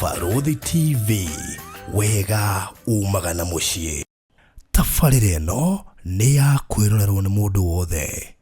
Barũthi TV, wega umaga na mũciĩ. Tabarĩra ĩno nĩ ya kwĩrorerwo nĩ mũndũ wothe.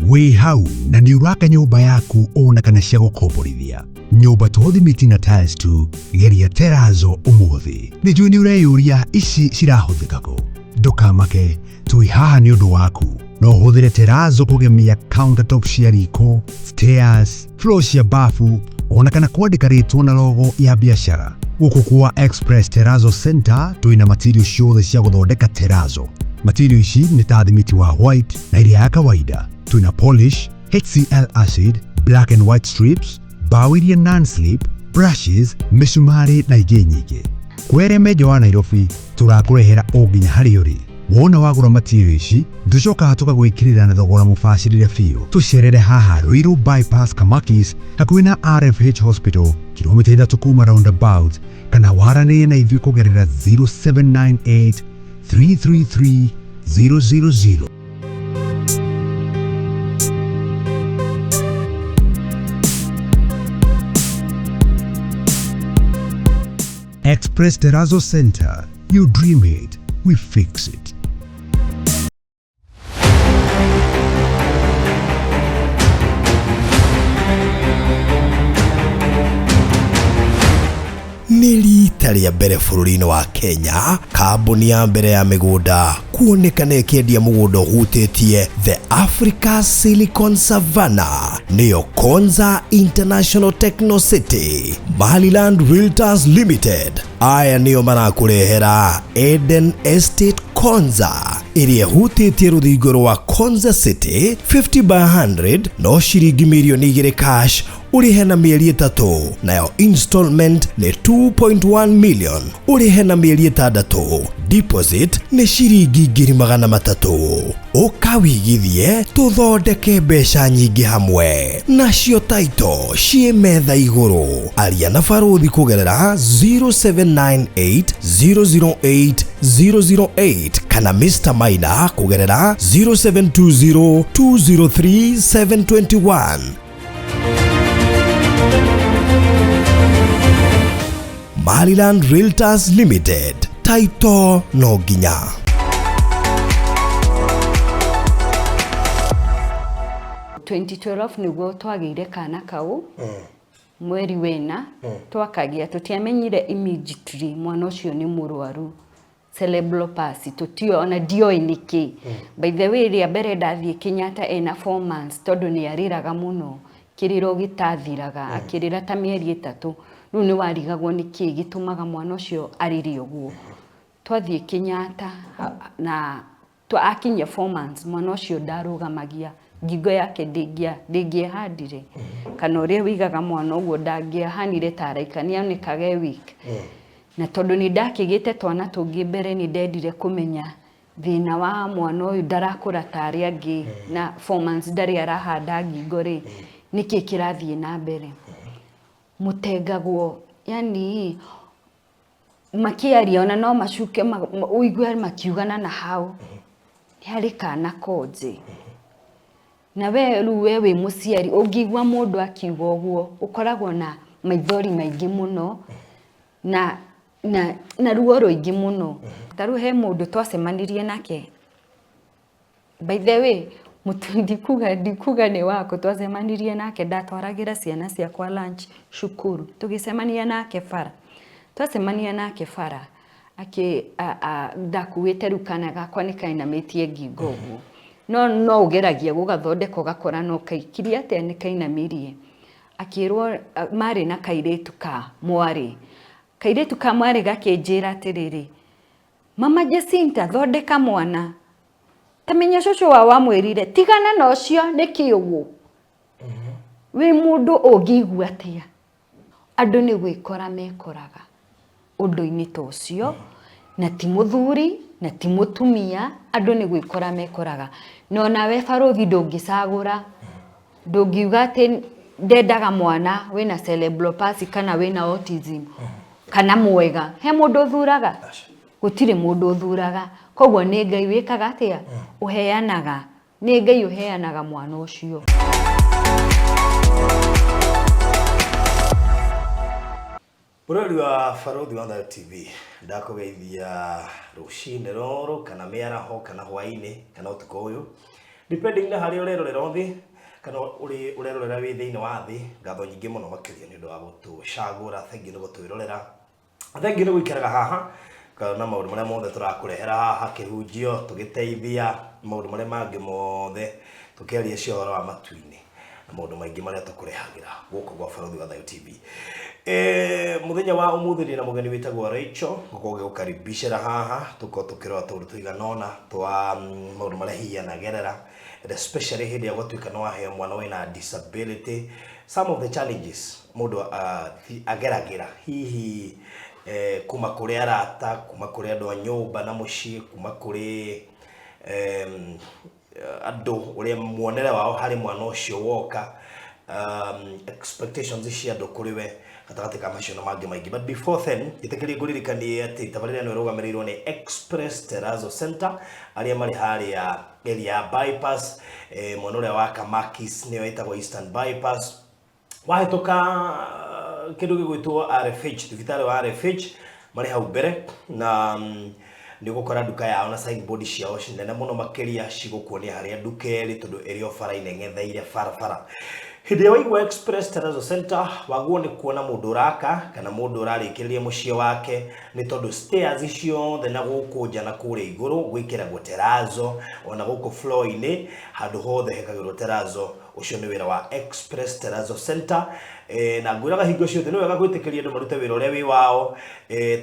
Wĩ hau na nĩ ũraka nyũmba yaku ona kana cia gũkomborithia nyũmba to thimiti na tiles tu, geria terazo ũmũthĩ. Nĩ njũĩ nĩ ũreyũria ici cirahũthĩka kũ. Ndũkamake, twĩ haha nĩ ũndũ waku. No ũhũthĩre terazo kũgemia countertop cia riko, stairs, floor cia bafu ona kana kwandĩka rĩtwa na logo ya biacara. Gũkũ kwa Express Terrazzo Center twĩna material ciothe cia gũthondeka terrazzo. Material ici nĩ ta thimiti wa white na ĩrĩa ya kawaida. Twĩna polish, HCl acid, black and white strips, mbaũ iria non-slip, brushes, mĩcumarĩ na ingĩ nyingĩ. Kwĩ arĩa me nja wa Nairobi tũrakũrehera o nginya harĩa ũrĩ. Wona wagũra material ici tũcokaga tũkagwĩkĩrĩra na thogora mũbacĩrĩre biũ. Tũcerere haha Ruiru Bypass Kamakis hakuhĩ na RFH Hospital kilomita 3 kuma roundabout, kana waranĩrie na ithuĩ kũgerera 0798 333 000. Express Terrazzo Center. You dream it, we fix it. Nĩ rita rĩa mbere bũrũri-inĩ wa Kenya kambuni ya mbere ya mĩgũnda kuonekana ĩkĩendia mũgũnda ũhutĩtie The Africa Silicon Savannah, nĩyo Konza International Techno City. Maryland Realtors Limited aya nĩo marakũrehera Eden Estate Konza ĩrĩa ĩhutĩtie rũthingo rwa Konza City 50 by 100 no ciringi mirioni 2 cash ũrĩhe na mĩeri 3, nayo installment nĩ 2.1 million ũrĩhe na mĩeri 6, deposit nĩ ciringi 300,000. Ũka wigithie tũthondeke mbeca nyingĩ hamwe, nacio taito ciĩ metha igũrũ. Aria na barũthi kũgerera 0798 008 008 kana Mr Maina kũgerera 0720 203 721. Maryland Realtors Limited, taito no nginya. 2012 nĩguo twagĩire kana kau mweri wena twakagia, tũtiamenyire immediately mwana ũcio nĩ mũrwaru cerebral palsy, tũtioĩ ona ndioĩ nĩkĩ. By the way, rĩa mbere ndathiĩ Kenyatta ena 4 months, tondũ nĩ arĩraga mũno, kĩrĩro gĩtathiraga, akĩrĩra ta mĩeri 3, rĩu nĩ warigagwo nĩkĩ gĩtũmaga mwana ũcio arĩre ũguo. Twathiĩ Kenyatta na akinyia 4 months, mwana ũcio ndarũgamagia ngingo yake, ndĩngĩehandire kana ũrĩa wĩigaga mwana ũguo ndangĩahanire ta araika, nĩ onekaga e weak. Na tondũ nĩ ndakĩgĩte twana tũngĩ mbere, nĩ ndendire kũmenya thĩna wa mwana ũyũ, ndarakũra ta arĩa angĩ na 4 months ndarĩ arahanda ngingo rĩ, nĩkĩ kĩrathiĩ na mbere? Mũtengagwo, yani makĩaria ona no macuke ũigue makiugana na hau nĩ harĩ kana konje. Na we rĩu we wĩ mũciari, ũngĩigua mũndũ akiuga ũguo ũkoragwo na maithori maingĩ mũno na ruo rũingĩ mũno. Ta rĩu he mũndũ twacemanirie nake, by the way, ndikuga nĩ wakũ, twacemanirie nake ndatwaragĩra ciana ciakwa lunch cukuru, tũgĩcemania nake bara. Twacemania nake bara, ndakuĩte rĩu kana gakwa nĩ kainamĩtie ngingo ũguo, no ũgeragia gũgathondeka ũgakora no kaikirie atĩa nĩ kainamirie. Akĩrwo marĩ na kairĩtu ka mwarĩ, kairĩtu ka mwarĩ gakĩnjĩra atĩrĩrĩ, "Mama Jacinta, thondeka mwana." Ta menya cũcũ wao amwĩrire, "Tigana na ũcio, nĩkĩ ũguo?" Wĩ mũndũ ũngĩigua atĩa? Andũ nĩ gwĩkora mekoraga ũndũ-inĩ ta ũcio, na ti mũthuri na ti mũtumia, andũ nĩ gwĩkora mekoraga. Na onawe barũthi ndũngĩcagũra, ndũngiuga atĩ ndendaga mwana wĩna cerebral palsy kana wĩna autism kana mwega. He mũndũ ũthuraga? Gũtirĩ mũndũ ũthuraga. Koguo nĩ Ngai wĩkaga atĩa? Ũheanaga. Nĩ Ngai ũheanaga mwana ũcio. Mũrori wa Barũthi wa Thayo TV, ndakũgeithia rũcinĩ rũrũ kana mĩaraho kana hwainĩ kana ũtukũ ũyũ, depending na harĩa ũrerorera ũthĩ kana ũrĩ ũrerorera wĩ thĩinĩ wa thĩ. Ngatho nyingĩ mũno makĩria nĩ ũndũ wa gũtũcagũra, thengiũ nĩ gũtwĩrorera, thengiũ nĩ gũikaraga haha na maũndũ marĩa mothe tũrakũrehera haha, kĩhunjio, tũgĩteithia maũndũ marĩa mangĩ mothe, tũkĩaria cia ũhoro wa matu-inĩ na maũndũ maingĩ marĩa tũkũrehagĩra gũkũ gwa Barũthi wa Thayo TV. Mũthenya wa ũmũthĩ ndĩ na mũgeni wĩtagwo Rachel, ngũkorwo ngĩgũkaribicĩra haha, tũkorwo tũkĩrora tũũndũ tũigana ũna twa maũndũ marĩa hihi anagerera, and especially hĩndĩ ĩrĩa gwatuĩka nĩ waheo mwana wĩna disability, some of the challenges mũndũ ageragĩra hihi kuma kũrĩ arata, kuma kũrĩ andũ a nyũmba na mũciĩ, kuma kũrĩ andũ ũrĩa muonere wao harĩ mwana ũcio woka, expectations cia andũ kũrĩ we, gatagatĩ ka macio na mangĩ maingĩ. But before then, njĩtĩkĩrie ngũririkanie atĩ tabarĩra ĩno ĩrũgamĩrĩirwo nĩ Express Terrazzo Center, arĩa marĩ harĩa area ya bypass, mwena ũrĩa wa Kamakis, nĩyo ĩtagwo Eastern Bypass. Wahĩtũka kĩndũ gĩgwĩtwo RFH, thibitarĩ wa RFH, marĩ hau mbere na nĩ ũgũkora nduka yao na signboard ciao nene mũno makĩria cigũkuonia harĩa nduka ĩrĩ, tondũ ĩrĩ o bara-inĩ ĩng'etheire barabara. Hĩndĩ ĩrĩa waigua Express Terrazzo Center, waguo nĩ kuona mũndũ ũraka kana mũndũ ũrarĩkĩrĩria mũciĩ wake, nĩ tondũ stairs ciothe na gũkũ nja na kũrĩa igũrũ gwĩkĩragwo terrazzo, ona gũkũ floor-inĩ handũ hothe hekagĩrwo terrazzo. Ũcio nĩ wĩra wa Express Terrazzo Center. Na ngwĩraga hingo ciothe nĩ wega gwĩtĩkĩria andũ marute wĩra ũrĩa wĩ wao,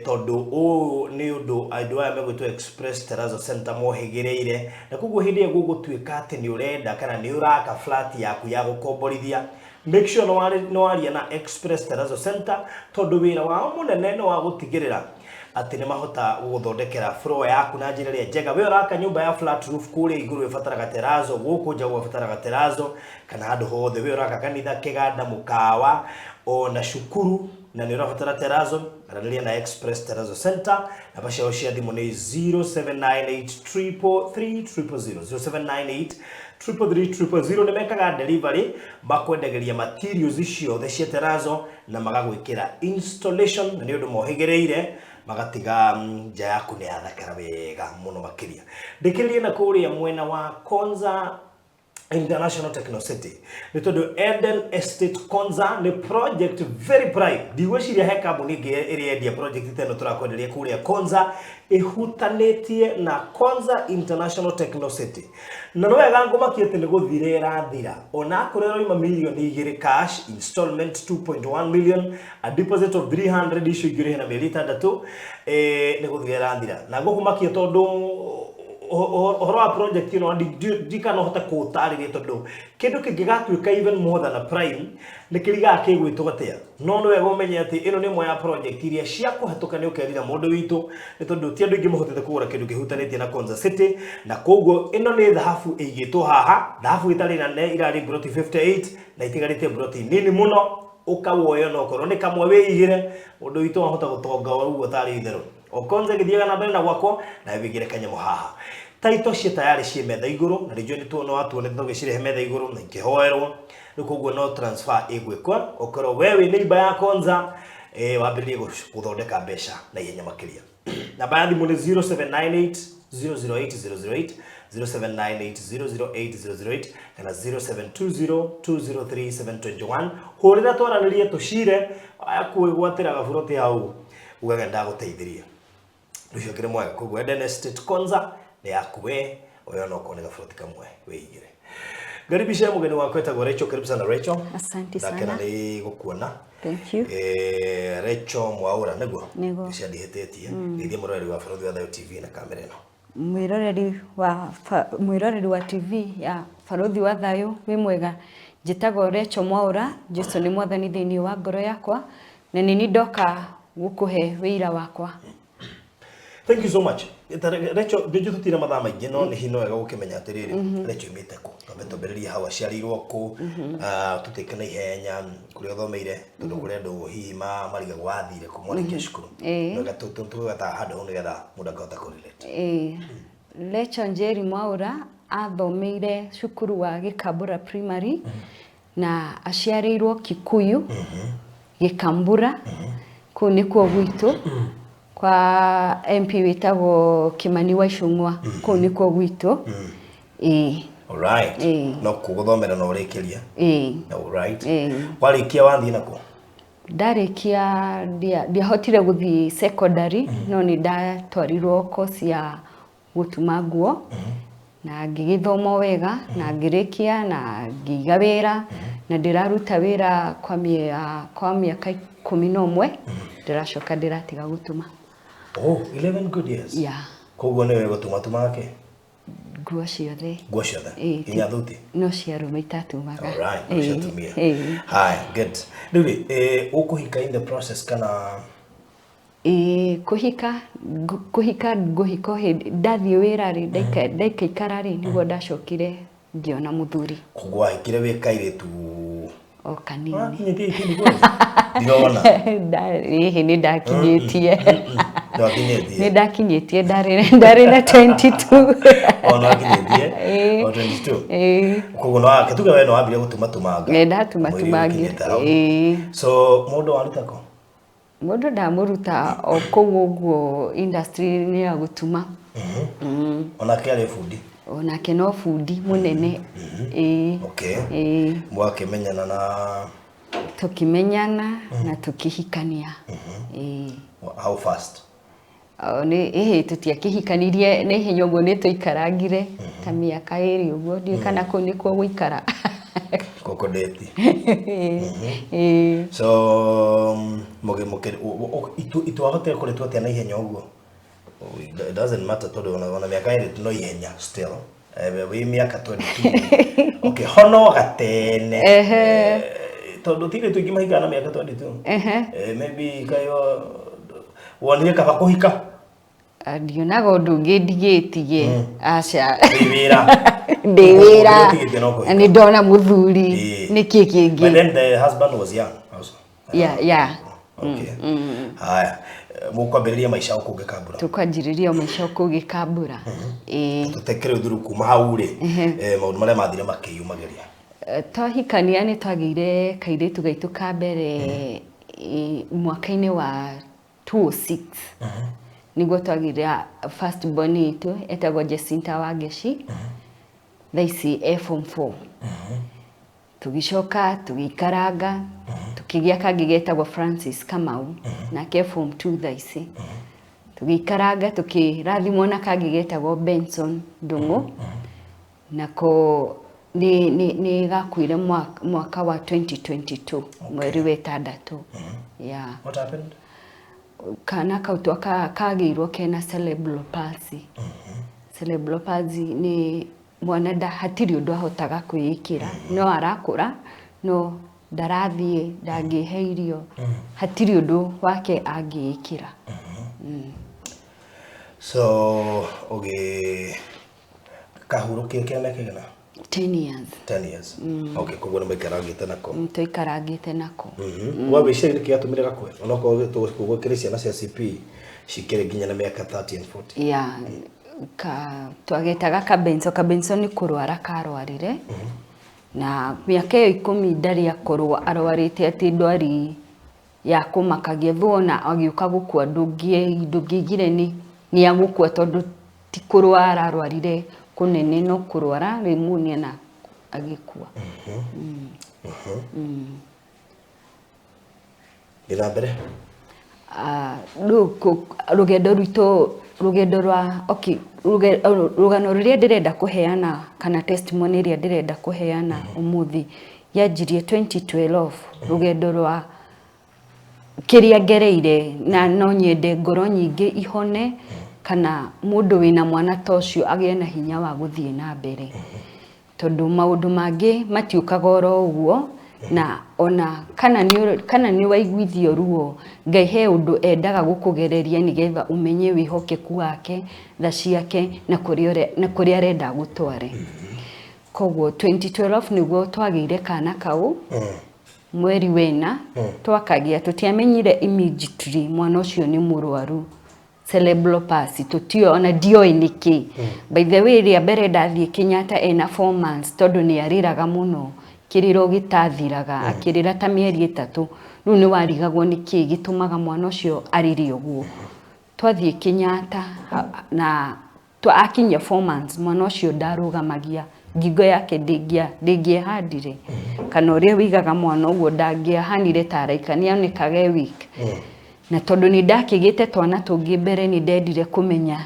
tondũ ũyũ nĩ ũndũ andũ aya megwĩtwo Express Terrazzo Center mohĩgĩrĩire, na koguo hĩndĩ ĩrĩa gũgũtuĩka atĩ nĩ ũrenda kana nĩ ũraka flat yaku ya gũkomborithia, make sure nĩ waria na Express Terrazzo Center, tondũ wĩra wao mũnene nĩ wa gũtigĩrĩra atĩ nĩ mahota gũgũthondekera floor yaku na njĩra ĩrĩa njega. We ũraka nyũmba ya flat roof, kũrĩa igũrũ ĩbataraga terrazzo, gũkũ nja gũbataraga terrazzo, kana handũ hothe we ũraka kanitha, kĩganda, mũkawa, ona cukuru, na nĩ ũrabatara terrazzo, aranĩria na Express Terrazzo Center. Namba ciao cia thimũ nĩ 0798 333 000, 0798 333 000. Nĩ mekaga delivery, makwendagĩria materials ciothe cia terrazzo na magagwĩkĩra installation, na nĩ ũndũ mohĩgĩrĩire magatiga nja yaku nĩ yathakara wega mũno makĩria. Ndĩkĩrĩrie na kũrĩa mwena wa Konza International Techno City, nĩ tondũ Eden Estate Konza nĩ project very prime. Ndigwĩciria he kambuni ĩngĩ ĩrĩa yendia project ta ĩno tũrakwenderia kũrĩa Konza, ĩhutanĩtie na Konza International Techno City. Na no wega ngũmakia atĩ nĩ gũthira ĩrathira, ona akorwo ĩroima 2 mirioni cash, installment 2.1 million, a deposit of 300, icio ingĩ ũrĩhe na mĩeri 6, nĩ gũthira ĩrathira. Na ngũkũmakia tondũ ũhoro wa project ĩno ndikana hote kũũtarĩria, tondũ kĩndũ kĩngĩgatuĩka even more than a prime nĩ kĩrigaga kĩgwĩtwo atĩa. No nĩ wega ũmenye atĩ ĩno nĩ ĩmwe ya project iria cia kũhetũka nĩ ũkerira mũndũ witũ, nĩ tondũ ti andũ aingĩ mahotete kũgũra kĩndũ kĩhutanĩtie na Konza City, na koguo ĩno nĩ thahabu ĩigĩtwo haha, thahabu ĩtarĩ nene, irarĩ mburoti 58 na itigarĩte mburoti nini mũno. Ũkawoyo no korwo nĩ kamwe wĩigĩre, mũndũ witũ wahota gũtonga o ũguo tarĩ itherũ. O Konza ĩgĩthiaga na mbere na gwakwo, na wĩigĩre kanyamũ haha. Taito ciĩ tayarĩ ciĩ metha igũrũ, na nĩnjũĩ nĩ tuona watuonete tũgĩcirehe metha igũrũ na ikĩhoerwo rĩu, koguo no transfer ĩgwĩkwo. Ũkorwo we wĩ neighbor ya Konza, wambĩrĩrie gũthondeka mbeca na ihenya makĩria. Namba ya thimũ nĩ 0798 008 008, 0798 008 008 kana 0720 203 721. Hũrĩra twaranĩrie tũcire aya kwĩgwatĩra gaburoti hau ugage ndagũteithirie ũcio kĩrĩ mwega. Koguo Eden Estate Konza nĩ yaku we ũyũ, no kuone gaburoti kamwe wĩigĩre. Ngaribisha mũgeni wakwa etagwo Rachel. Karibu sana, Rachel. Asante Ndakena sana. nĩ gũkuona. Thank you. Rachel Mwaura nĩguo? Nĩguo. Cia ndihĩtĩtie. Geithia mũroreri wa Barũthi wa Thayo TV na kamera ĩno. Mwĩroreri wa TV ya Barũthi wa Thayũ, wĩ mwega. Njĩtagwo Rachel Mwaura. Jesu nĩ mwathani thĩinĩ wa ngoro yakwa, na nĩ niĩ ndoka gũkũhe wĩira wakwa. Thank you so much. Rachel, ndĩnjũ tũtira mathaa maingĩ, no nĩ hino wega gũkĩmenya atĩrĩrĩ, Rachel imĩte kũ? Twambe twambĩrĩrie hau, aciarĩirwo kũ? Tũtĩke na ihenya kũrĩa ũthomeire, tondũ kũrĩ andũ hihi marigagwo wathire kũ mwarĩkia cukuru. Wega tũgweta handũ hau nĩgetha mũndũ akahota kũrelate. Rachel Njeri Mwaura athomeire cukuru wa Gĩkambura Primary na aciarĩirwo Kikuyu, Gĩkambura. Kũu nĩkuo gwitũ kwa MP wĩtagwo Kimani wa Icũng'wa, kũu nĩkuo gwitũ. Ĩĩ. Alright. Ĩĩ. No kũgũthomera na ũrĩkĩria. Ĩĩ. Alright. Ĩĩ. Warĩkia wathiĩ nakũ? Ndarĩkia ndiahotire gũthiĩ secondary, no nĩ ndatwarirwo course ya gũtuma nguo na ngĩgĩthoma wega na ngĩrĩkia na ngĩiga wĩra na ndĩraruta wĩra kwa mĩaka 11, ndĩracoka ndĩratiga gũtuma. Oh, 11 good years. Yeah. Koguo nĩwe gũtuma tumake? Nguo ciothe. Nguo ciothe? Ĩĩ. Nginya thuti? No cia arũme itatumaga. Alright, no cia atumia. Ĩĩ. Haya, good. Rĩu rĩ, ũkũhika in the process kana? Ĩĩ, kũhika ngũhika o hĩndĩ ndathiĩ wĩra rĩ, ndaikaikara rĩ, nĩguo ndacokire ngĩona mũthuri. Koguo wahikire wĩ kairĩtu? O kanini. Wakinyĩtie 18 kwanza? Ndirona. Ĩhĩ, nĩ ndakinyĩtie. Nĩwakinyĩtie? Nĩ ndakinyĩtie, ndarĩ na 22. O, nĩwakinyĩtie? Ĩĩ. O, 22? Ĩĩ. Koguo no wake, tuge we nĩwambire gũtumatumanga. Nĩ ndatumatumangire. Mwĩrĩ ũkinyĩte hau. Ĩĩ. So, mũndũ waruta kũ? Mũndũ ndamũruta o kũu ũguo industry-inĩ ya gũtuma. Onake arĩ bundi? Onake no bundi mũnene. Ĩĩ. Okay. Ĩĩ. Mwakĩmenyana na? Tũkĩmenyana na tũkĩhikania. Ĩĩ. How fast? O, nĩ ĩhĩ, tũtiakĩhikanirie na ihenya ũguo, nĩ tũikarangire ta mĩaka 2 ũguo, ndiũĩ kana kũu nĩkuo gũikara. Koko date. Ĩĩ. So, itwahotire kũrĩtwo atĩa na ihenya ũguo? It doesn't matter tondũ ona mĩaka 2 no ihenya still. Wĩ mĩaka 22. Okay, hono gatene. Tondũ ti rĩu tũingĩ mahikana na mĩaka 22. Maybe kayo wonire kaba kũhika. Ndionaga ũndũ ũngĩ ndigĩtie. Aca. Ndĩ wĩra. Ndĩ wĩra. Ũtigĩtie no kũhika. Nĩ ndona mũthuri. Ĩĩ. Nĩkĩ kĩngĩ? But then the husband was young also. Yeah, yeah. Okay. Haya, mũkwambĩrĩria maica o kũu Gĩkambura? Tũkwanjĩrĩria maica o kũu Gĩkambura. Ĩĩ. Tũtekere ũthuru kuma hau rĩ, maũndũ marĩa mathire makĩyumagĩria. Twahikania nĩ twagĩire kairĩtu gaitũ ka mbere, mwaka-inĩ wa 206. Nĩguo twagĩire first born itũ, etagwo Jacinta Wangeci. Thaa ici e form 4. Tũgĩcoka tũgĩikaranga, tũkĩgĩa kangĩ getagwo Francis Kamau, nake form 2 thaa ici. Tũgĩikaranga tũkĩrathimwo na kangĩ getagwo Benson Ndung'u, nako nĩ gakuire mwaka wa 2022, mweri wa 6. Yeah. What happened? Kana kau kagĩirwo kena cerebral palsy. Cerebral palsy nĩ mwana hatirĩ ũndũ ahotaga kwĩĩkĩra, no arakũra, no ndarathiĩ, ndangĩhe irio, hatirĩ ũndũ wake angĩĩkĩra. So, ũgĩ kahurũkio kĩa mĩaka ĩigana? 10 years. 10 years. Okay, koguo nĩ maikarangĩte nako. Tũikarangĩte nako. Wa wĩciria nĩkĩ gĩatũmire gakue? Onokorwo gũkĩrĩ ciana cia CP cikĩrĩ nginya na mĩaka 30 and 40. Yeah, twagetaga Kabenso. Kabenso nĩ kũrwara karwarire. Na mĩaka ĩyo 10 ndarĩ akorwo arwarĩte atĩ ndwari ya kũmakagia, thuona agĩũka gũkua ndũngĩigire nĩ agũkua tondũ ti kũrwara arwarire kũnene, no kũrwara pneumonia na agĩkua. Gĩthiĩ na mbere? Rĩu rũgendo rwitũ, rũgendo rwa, okay, rũgano rũrĩa ndĩrenda kũheana kana testimony ĩrĩa ndĩrenda kũheana ũmũthĩ yanjirie 2012, rũgendo rwa kĩrĩa ngereire, na no nyende ngoro nyingĩ ihone kana mũndũ wĩna mwana ta ũcio agĩe na hinya wa gũthiĩ na mbere, tondũ maũndũ mangĩ matiũkaga oro ũguo, na ona kana nĩ waiguithio ruo, Ngai he ũndũ endaga gũkũgereria nĩgetha ũmenye wĩhokeku wake, tha ciake, na kũrĩa arenda gũtware. Koguo 2012 nĩguo twagĩire kana kau, mweri wena, twakagĩa, tũtiamenyire immediately mwana ũcio nĩ mũrwaru cerebral palsy, tũtioĩ ona ndioĩ nĩkĩ. By the way, rĩa mbere ndathiĩ Kenyatta ena 4 months, tondũ nĩ arĩraga mũno. Kĩrĩro gĩtathiraga, akĩrĩra ta mĩeri 3. Rĩu nĩ warigagwo nĩ kĩĩ gĩtũmaga mwana ũcio arĩre ũguo. Twathiĩ Kenyatta na akinyia 4 months, mwana ũcio ndarũgamagia, ngingo yake ndĩngĩehandire, kana ũrĩa wĩigaga mwana ũguo ndangĩahanire ta araika, nĩonekaga e weak. Na tondũ nĩ ndakĩgĩte twana tũngĩ mbere, nĩ ndendire kũmenya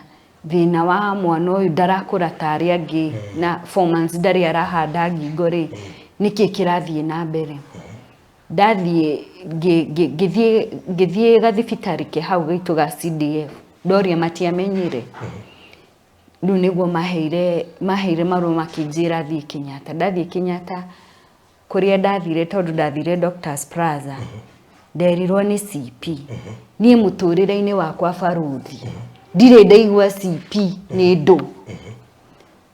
thĩna wa mwana ũyũ, ndarakũra ta arĩa angĩ, na 4 months ndarĩ arahanda ngingo rĩ, nĩkĩ kĩrathiĩ na mbere. Ndathiĩ ngĩthiĩ gathibitarĩ ke hau gaitũ ga CDF, ndoria matiamenyire. Rĩu nĩguo maheire marũa makĩnjĩra thiĩ Kenyatta. Ndathiĩ Kenyatta kũrĩa ndathire, tondũ ndathire Doctors Plaza, nderirwo nĩ CP. Niĩ mũtũrĩre-inĩ wakwa baruthi ndirĩ ndaigua CP nĩ ndũ.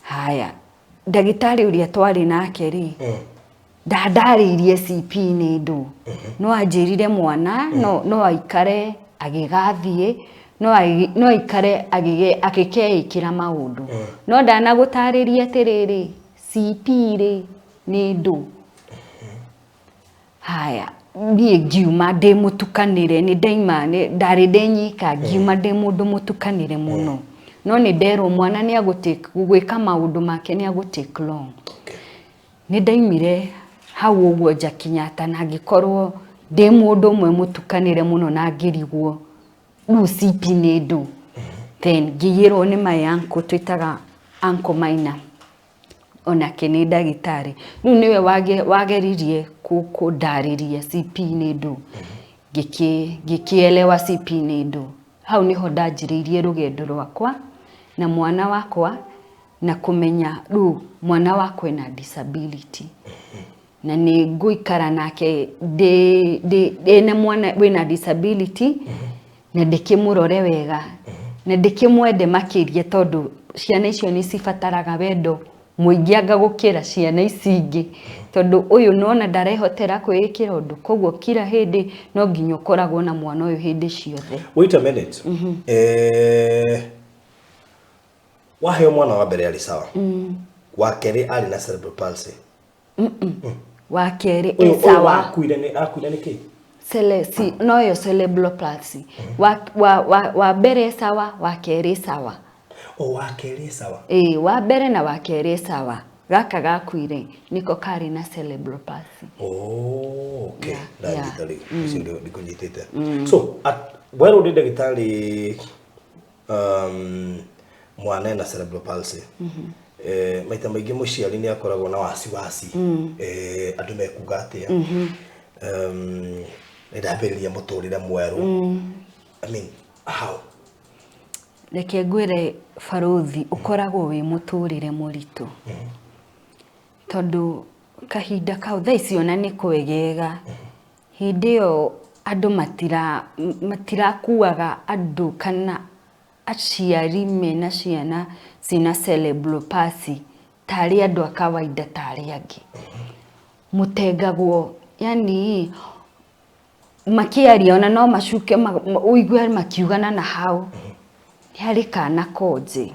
Haya, ndagĩtarĩ ũrĩa twarĩ nake rĩ, ndandarĩirie CP nĩ ndũ, no anjĩrire mwana no aikare agĩgathiĩ, no aikare agĩkeĩkĩra maũndũ, no ndanagũtarĩria atĩrĩrĩ, CP rĩ nĩ ndũ. Haya, niĩ ngiuma ndĩ mũtukanĩre, nĩ ndaima ndarĩ ndĩ nyika, ngiuma ndĩ mũndũ mũtukanĩre mũno, no nĩ nderwo mwana nĩ gwĩka maũndũ make nĩ agũ take long. Nĩ ndaimire hau ũguo nja Kenyatta, na ngĩkorwo ndĩ mũndũ ũmwe mũtukanĩre mũno, na ngĩrigwo rĩu CP nĩ ndũ. Then ngĩiyĩrwo nĩ my uncle, twĩtaga Uncle Maina, onake nĩ ndagĩtarĩ. Rĩu nĩwe wageririe kũndarĩria CP nĩ ndũ, ngĩkĩelewa CP nĩ ndũ. Hau nĩho ndanjĩrĩirie rũgendo rwakwa na mwana wakwa, na kũmenya rĩu mwana wakwa ena disability, na nĩ ngũikara nake ndĩ na mwana wĩna disability, na ndĩkĩmũrore wega, na ndĩkĩmwende makĩria, tondũ ciana icio nĩ cibataraga wendo mũingĩ anga gũkĩra ciana ici ingĩ, tondũ ũyũ nona ndarehotera kwĩĩkĩra ũndũ, koguo kila hĩndĩ no nginya ũkoragwo na mwana ũyũ hĩndĩ ciothe. Wait a minute. Waheo mwana wa mbere arĩ sawa, wa kerĩ arĩ na cerebral palsy? Wa kerĩ Ũyũ e ũyũ sawa. Wakuire nĩ akuire nĩ kĩ? Si, noyo cerebral palsy. Wa mbere sawa, wa kerĩ sawa. O wa kerĩ sawa. Ĩĩ, wa mbere na wa kerĩ sawa, gaka gakuire niko karĩ na cerebral palsy. Oh, okay. Yeah. Ndanyita rĩu, ũcio ndio ndikũnyitĩte. So werwo nĩ ndagĩtarĩ mwana ena cerebral palsy, maita maingĩ mũciari nĩ akoragwo na wasiwasi, andũ mekuga atĩa, nĩ ndambĩrĩria mũtũrĩre mwerũ. I mean, how? Reke ngwĩre baruthi, ũkoragwo wĩ mũtũrĩre mũritũ, tondũ kahinda kau thaa ici ona nĩ kwegega, hĩndĩ ĩyo andũ matirakuaga andũ kana aciari mena ciana ciĩna cerebral palsy tarĩ andũ a kawaida tarĩ angĩ. Mũtengagwo, yani makĩaria ona no macuke ũigue makiugana na hau nĩ harĩ kana konje.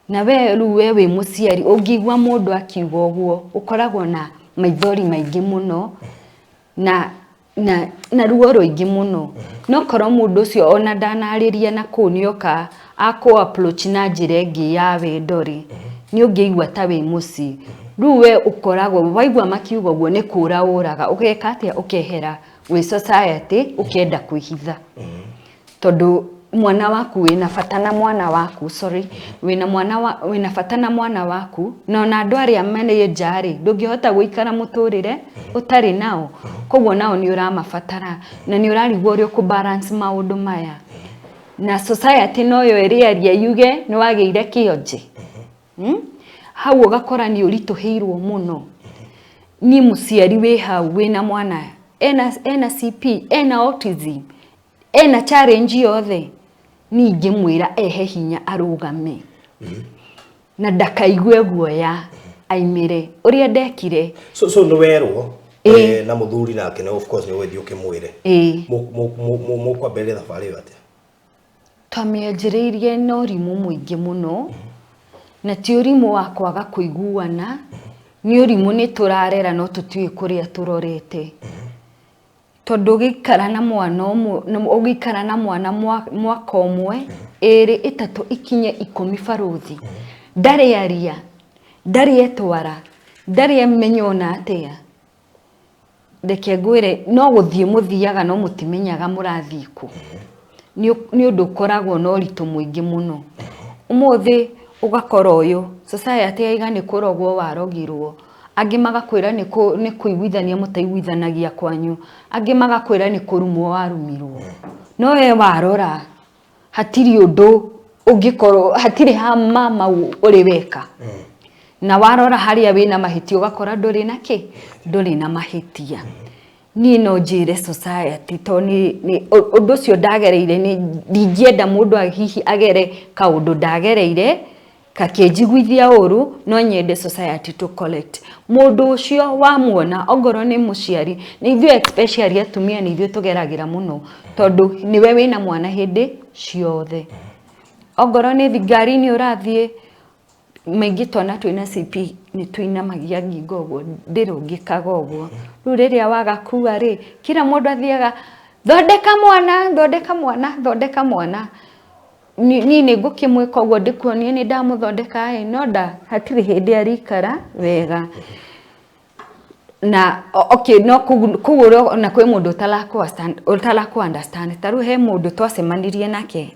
Na we rĩu we wĩ mũciari, ũngĩigua mũndũ akiuga ũguo, ũkoragwo na maithori maingĩ mũno na ruo rũingĩ mũno. No korwo mũndũ ũcio ona ndanarĩria na kũu nĩoka akũ approach na njĩra ĩngĩ ya wendo rĩ, nĩ ũngĩigua ta wĩ mũciĩ. Rĩu we ũkoragwo waigua makiuga ũguo nĩ kũra ũraga, ũgeka atĩa, ũkehera gwĩ society, ũkenda kwĩhitha, tondũ mwana waku wĩna bata na mwana waku, sorry, wĩna mwana wa, wĩna bata na mwana waku, na ona andũ arĩa marĩ nja rĩ, ndũngĩhota gũikara mũtũrĩre ũtarĩ nao, koguo nao nĩ ũramabatara na nĩ ũrarigwo ũrĩa ũkũ balance maũndũ maya. Na society noyo ĩrĩaria yuge nĩ wagĩire kĩonje. Hau ũgakora nĩ ũritũhĩirwo mũno. Niĩ mũciari wĩ hau wĩna mwana ena CP, ena autism, ena challenge yothe, niĩ ingĩmwĩra ehe hinya arũgame na ndakaigue guoya, aimĩre ũrĩa ndekire. So nĩ werwo Ĩĩ. Na mũthuri nake na of course nĩ ũgũthiĩ ũkĩmwĩre. Ĩĩ. Mũkwambĩrĩria thabarĩ ĩyo atĩa? Twamĩanjĩrĩirie na ũrimũ mũingĩ mũno, na ti ũrimũ wa kwaga kũiguana, Nĩ ũrimũ nĩ tũrarera no tũtiũĩ kũrĩa tũrorete. Tondũ ũgĩikara na mwana ũmwe, ũgĩikara na mwana mwaka ũmwe, ĩrĩ, ĩtatũ ikinye ikũmi barũthi, ndarĩ aria, ndarĩ etwara, ndarĩ amenya ona atĩa. Reke ngwĩre no gũthiĩ mũthiaga no mũtimenyaga mũrathiĩ kũ. Nĩ ũndũ ũkoragwo na ũritũ mũingĩ mũno. Ũmũthĩ ũgakora ũyũ, society yaiga nĩ kũrogwo warogirwo, angĩ magakwĩra nĩ kũiguithania mũtaiguithanagia kwanyu, angĩ magakwĩra nĩ kũrumwo warumirwo. No we warora hatirĩ ũndũ ũngĩkorwo hatirĩ ha mama ũrĩ weka. Na warora harĩa wĩna mahĩtia ũgakora ndũrĩ na kĩ? Ndũrĩ na mahĩtia. Niĩ no njĩre society tondũ ũndũ ũcio ndagereire nĩ ndingĩenda mũndũ hihi agere kaũndũ ndagereire gakĩnjiguithia ũru, no nyende society to collect. Mũndũ ũcio wamuona ongorwo nĩ mũciari, nĩ ithuĩ especially atumia nĩ ithuĩ tũgeragĩra mũno tondũ nĩwe wĩna mwana hĩndĩ ciothe. Ongorwo nĩ ngari-inĩ ũrathiĩ, maingĩ twana twĩna CP nĩ tũinamagia ngingo ũguo, ndĩrũngĩkaga ũguo. Rĩu rĩrĩa wagakua rĩ, kila mũndũ athiaga thondeka mwana, thondeka mwana, thondeka mwana. Niĩ nĩ ngũkĩmwĩka ũguo ndĩkuonie nĩ ndamũthondeka ĩ, no nda hatirĩ hĩndĩ arĩikara wega. Na okay no kũu na kwĩ mũndũ ũtarakũ understand. Ta rĩu he mũndũ twacemanirie nake,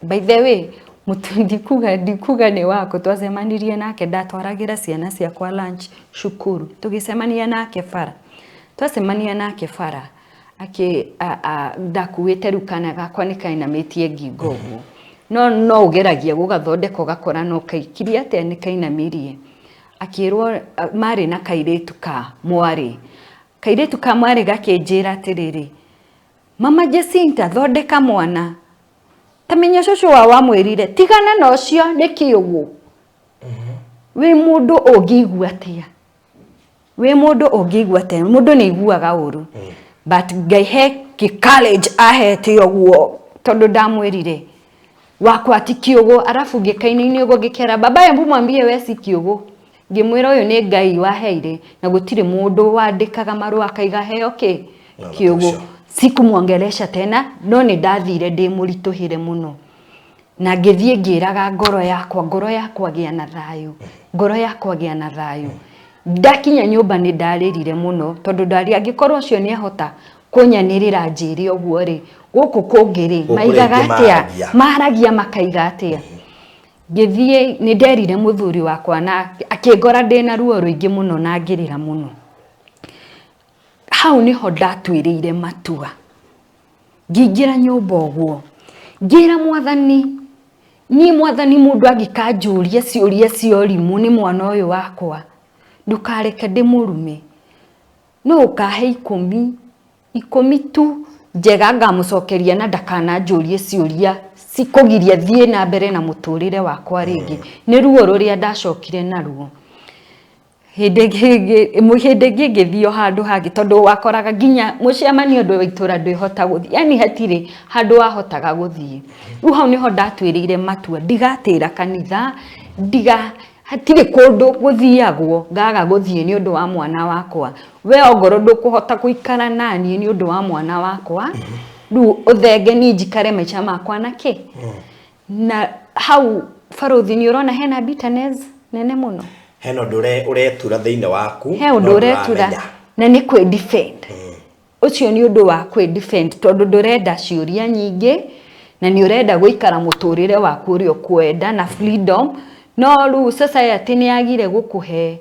by the way, ndikuga nĩ wakũ, twacemanirie nake ndatwaragĩra ciana ciakwa lunch cukuru, tũgĩcemania nake bara. Twacemania nake bara, ndakuĩte rĩu kana gakwa nĩ kainamĩtie ngingo ũguo. No no ũgeragia gũgathondeka ũgakora no kaikirie atĩa nĩ kainamirie. Akĩrwo marĩ na kairĩtu ka mwarĩ. Kairĩtu ka mwarĩ gakĩnjĩra atĩrĩrĩ, Mama Jacinta thondeka mwana. Ta menya cũcũ wao amwĩrire tigana na ũcio nĩ kĩũgũ. Wĩ mũndũ ũngĩigua atĩa? Wĩ mũndũ ũngĩigua atĩa? Mũndũ nĩ aiguaga ũru. But Ngai he kĩ courage ahete ũguo tondũ ndamwĩrire wakwa ti kĩũgũ, arabu ngĩkainaina ũguo ngĩkera baba hebu mwambie we si kĩũgũ. Ngĩmwĩra ũyũ nĩ Ngai waheire na gũtirĩ mũndũ wandĩkaga marũa akaiga heo kĩ? Kĩũgũ. Sikumwongelesha tena no nĩ ndathire ndĩ mũritũhĩre mũno. Na ngĩthiĩ ngĩraga ngoro yakwa, ngoro yakwa gĩa na thayũ, ngoro yakwa gĩa na thayũ. Ndakinya nyũmba nĩ ndarĩrire mũno tondũ ndarĩ angĩkorwo ũcio nĩ ahota kũnyanĩrĩra njĩre ũguo rĩ, gũkũ kũngĩ rĩ, maigaga atĩa? Maragia makaiga atĩa? Ngĩthiĩ nĩ nderire mũthuri wakwa na akĩngora ndĩna ruo rũingĩ mũno na ngĩrĩra mũno. Hau nĩho ndatuĩrĩire matua. Ngĩingĩra nyũmba ũguo, ngĩra mwathani, niĩ mwathani mũndũ angĩkanjũria ciũria cia ũrimũ nĩ mwana ũyũ wakwa, ndũkareke ndĩmũrume. No ũkahe ikũmi, ikũmi tu njega ngamũcokeria na ndakananjũrie ciũria cikũgiria thiĩ na mbere na mũtũrĩre wakwa rĩngĩ. Nĩ ruo rũrĩa ndacokire naruo. Hĩndĩ ĩngĩ ngĩthiĩ o handũ hangĩ tondũ wakoraga nginya mũcemanio andũ a itũra ndwĩhota gũthiĩ, yani hatirĩ handũ wahotaga gũthiĩ. Rĩu hau nĩho ndatuĩrĩire matua ndigatĩra kanitha, ndiga hatirĩ kũndũ gũthiagwo ngaga gũthiĩ nĩ ũndũ wa mwana wakwa. We ongorwo ndũkũhota gũikara naniĩ nĩ ũndũ wa mwana wakwa, rĩu ũthenge niĩ njikare maica makwa na kĩ? Na hau barũthi nĩ ũrona hena bitterness nene mũno. Hena ũndũ ũretura thĩinĩ waku. He ũndũ ũretura na nĩ kwĩ defend. Ũcio nĩ ũndũ wa kwĩ defend tondũ ndũrenda ciũria nyingĩ na nĩ ũrenda gũikara mũtũrĩre waku ũrĩa ũkwenda na freedom. No rĩu society nĩ yagire gũkũhe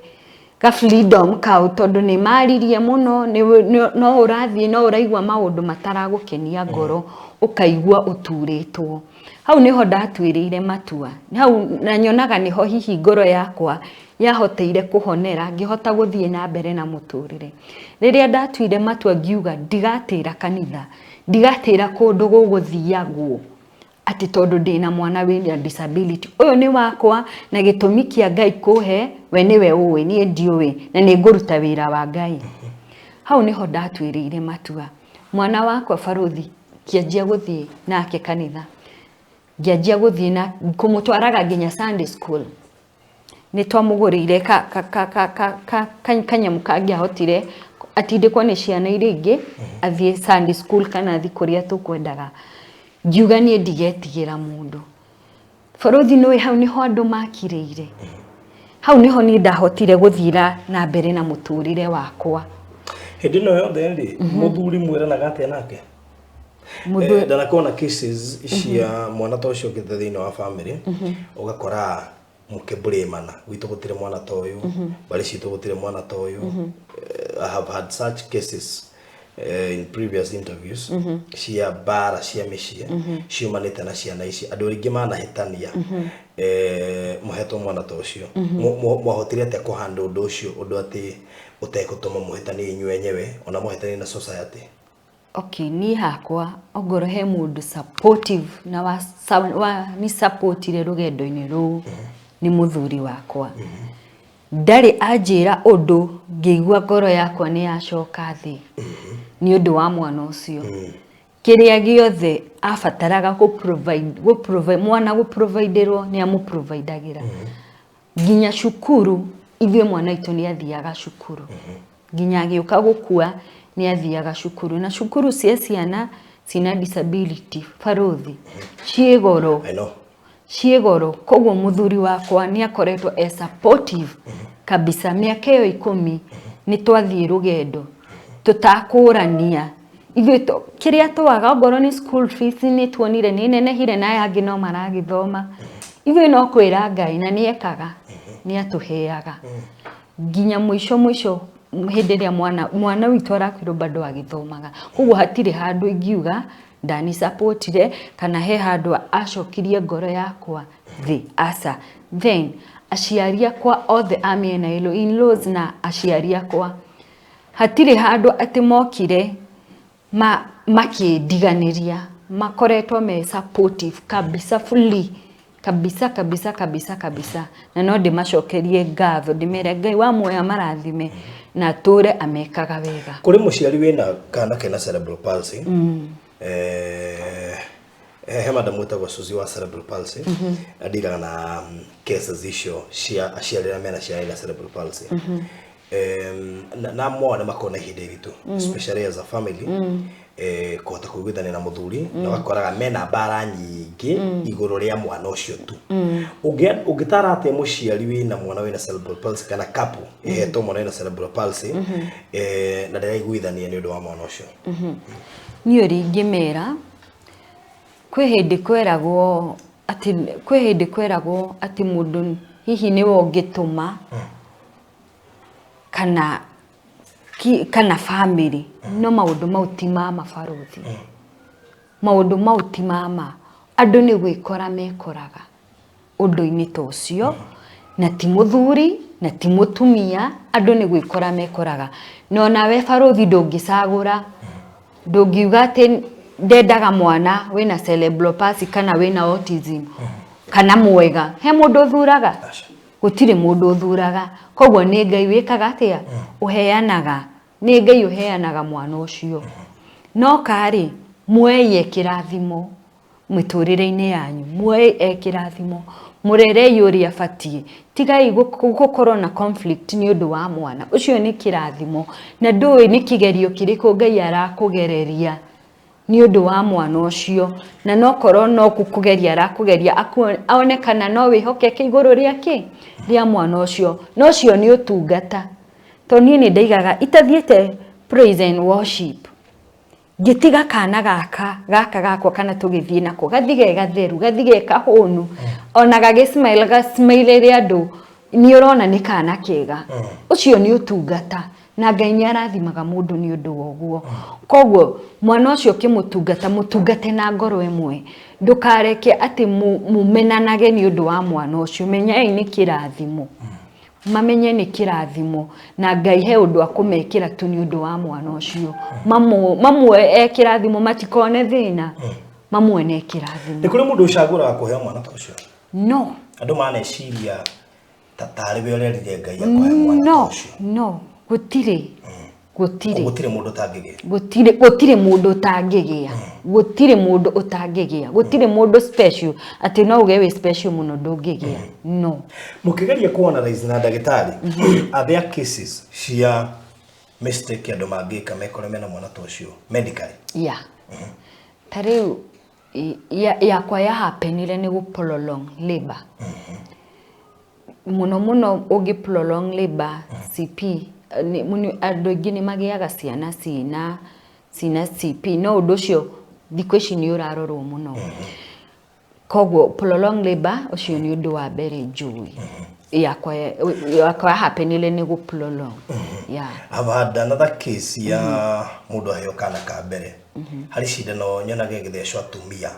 ga freedom kau tondũ nĩ maririe mũno, no ũrathiĩ no ũraigua maũndũ mataragũkenia ngoro, ũkaigua ũturĩtwo. Hau nĩho ndatuĩrĩire matua. Hau na nyonaga nĩho hihi ngoro yakwa yahoteire kũhonera ngĩhota gũthiĩ na mbere na mũtũrĩre. Rĩrĩa ndatuire matua ngiuga ndigatĩra kanitha, ndigatĩra kũndũ gũgũthiagwo atĩ tondũ ndĩna mwana wĩna disability. Ũyũ nĩ wakwa na gĩtũmi kĩa Ngai kũhe we nĩwe ũĩ, niĩ ndiũĩ na nĩ ngũruta wĩra wa Ngai. Hau nĩho ndatuĩrĩire matua. Mwana wakwa barũthi ngĩanjia gũthiĩ nake kanitha. Ngĩanjia gũthiĩ na kũmũtwaraga nginya Sunday school. Nĩ twamũgũrĩire kanyamũ kangĩahotire atindĩkwo nĩ ciana iria ingĩ, athiĩ Sunday school kana athiĩ kũrĩa tũkwendaga. Ngiuga niĩ ndigetigĩra mũndũ. Bũrũthi nĩũĩ hau nĩho andũ makirĩire. Hau nĩho niĩ ndahotire gũthiĩ na mbere na mũtũrĩre wakwa. Hĩndĩ ĩno yothe rĩ, mũthuri mwĩranaga atĩa nake? Ndanakorwo na cases cia mwana ta ũcio ũkĩte thĩinĩ wa family, ũgakora mũkĩmbũrĩmana, gwitũ gũtirĩ mwana ta ũyũ, mbarĩ citũ gũtirĩ mwana ta ũyũ. I have had such cases in previous interviews cia mbara cia mĩciĩ ciumanĩte na ciana ici. Andũ aingĩ manahĩtania mũhetwo mwana ta ũcio. Mwahotire atĩa kũhandle ũndũ ũcio, ũndũ atĩ ũtegũtũma mũhĩtanie inyuĩ enyewe ona mũhĩtanie na society? Okay, niĩ hakwa ongorwo he mũndũ supportive na wa ni supportire rũgendo-inĩ rũu nĩ mũthuri wakwa. Ndarĩ anjĩra ũndũ ngĩigua ngoro yakwa nĩ yacoka thĩ nĩ ũndũ wa mwana ũcio. Kĩrĩa gĩothe abataraga gũ provide mwana gũproviderwo nĩ amũprovidagĩra. Nginya cukuru, ithuĩ mwana witũ nĩ athiaga cukuru. Nginya agĩũka gũkua nĩ athiaga cukuru. Na cukuru cia ciana cina disability, barũthi, ciĩ goro. I know. Ciĩ goro. Koguo mũthuri wakwa nĩ akoretwo e supportive kabisa. Mĩaka ĩyo 10 nĩ twathiĩ rũgendo tũtakũrania. Ithuĩ kĩrĩa twaga ongorwo nĩ school fees nĩ tuonire nĩ nenehire na aya angĩ no maragĩthoma. Ithuĩ no kwĩra Ngai na nĩ ekaga, nĩ atũheaga. Nginya mũico mũico hĩndĩ ĩrĩa mwana witũ arakuirwo bado agĩthomaga. Koguo hatirĩ handũ ingiuga ndani supportire kana he handũ acokirie ngoro yakwa thĩ, aca. Then aciari akwa othe a mĩena ĩno, in-laws na aciari akwa, hatirĩ handũ atĩ mokire makĩndiganĩria. Makoretwo me supportive kabisa, fully kabisa kabisa kabisa kabisa. Na no ndĩmacokerie ngatho, ndĩmere Ngai wa muoyo amarathime na atũre amekaga wega. Kũrĩ mũciari wĩna kana kena cerebral palsy, he madam wĩtagwo Suzy wa cerebral palsy, andiraga na cases icio cia aciari arĩa mena ciana ina cerebral palsy. Na mwana makorwo na ihinda iritũ, especially as a family, kũhota kũiguithania na mũthuri, na ũgakoraga mena mbara nyingĩ igũrũ rĩa mwana ũcio tu. Ũngĩtara atĩa mũciari wĩna mwana wĩna cerebral palsy kana couple ĩhetwo mwana wĩna cerebral palsy na ndĩraiguithania nĩ ũndũ wa mwana ũcio? Niĩ ũrĩa ingĩmera, kwĩ hĩndĩ kweragwo atĩ, kwĩ hĩndĩ kweragwo atĩ mũndũ hihi nĩwe ũngĩtũma kana family, no maũndũ mau ti mama barũthi. Maũndũ mau ti mama. Andũ nĩ gwĩkora mekoraga ũndũ-inĩ ta ũcio, na ti mũthuri na ti mũtumia, andũ nĩ gwĩkora mekoraga. Na onawe barũthi ndũngĩcagũra, ndũngiuga atĩ ndendaga mwana wĩna cerebral palsy kana wĩna autism kana mwega. He mũndũ ũthuraga? Gũtirĩ mũndũ ũthuraga. Koguo nĩ Ngai wĩkaga atĩa? Ũheanaga. Nĩ Ngai ũheanaga mwana ũcio. No karĩ muoei e kĩrathimo mĩtũrĩre-inĩ yanyu, muoei e kĩrathimo, mũrerei ũrĩa abatiĩ. Tigai gũkorwo na conflict nĩ ũndũ wa mwana ũcio. Nĩ kĩrathimo na ndũĩ nĩ kĩgerio kĩrĩkũ Ngai arakũgereria nĩ ũndũ wa mwana ũcio, na nokorwo no gũkũgeria arakũgeria one kana no wĩhokeke igũrũ rĩa kĩ rĩa mwana ũcio. Na ũcio nĩ ũtungata, tondũ niĩ nĩ ndaigaga itathiĩte praise and worship ngĩtiga kana gaka gaka gakwa kana tũgĩthiĩ nako gathi ge gatheru, gathi ge kahũnu, ona gagĩ smile, gasmile andũ nĩ ũrona nĩ kana kega. Ũcio nĩ ũtungata na Ngai nĩ arathimaga mũndũ nĩ ũndũ wa ũguo. Koguo mwana ũcio ũkĩmũtungata, mũtungate na ngoro ĩmwe. Ndũkareke atĩ mũmenanage nĩ ũndũ wa mwana ũcio. Menyai nĩ kĩrathimo, mamenye nĩ kĩrathimo, na Ngai he ũndũ akũmekĩra tu nĩ ũndũ wa mwana ũcio. Mamuoe e kĩrathimo, matikone thĩna, mamuone kĩrathimo. Nĩ kũrĩ mũndũ ũcagũraga kũheo mwana ta ũcio? No. Andũ maneciria ta tarĩ we ũrerire Ngai akũhe mwana ta No. ũcio. No, gũtirĩ, gũtirĩ. Gũtirĩ mũndũ ũtangĩgĩa? Gũtirĩ, gũtirĩ mũndũ ũtangĩgĩa. Gũtirĩ mũndũ ũtangĩgĩa, gũtirĩ mũndũ special atĩ no uge wĩ special mũno ndũngĩgĩa, no. Mũkĩgeria ku analyze na ndagĩtarĩ, are there cases cia mistake andũ mangĩka mekore mena mwana ta ũcio medically? Yeah, ta rĩu yakwa ya happenire nĩ gũ prolong labor mũno mũno. Ũngĩ prolong labor CP, andũ aingĩ nĩ magĩaga ciana cina CP, no ũndũ ũcio thikũ ici nĩ ũrarorwo mũno. Koguo prolong labor ũcio nĩ ũndũ wa mbere njũĩ. Yakwa happenire nĩ gũ prolong, yeah. I've had another case ya mũndũ aheo kana ka mbere, harĩ cindano nyonaga ĩgĩthecwo atumia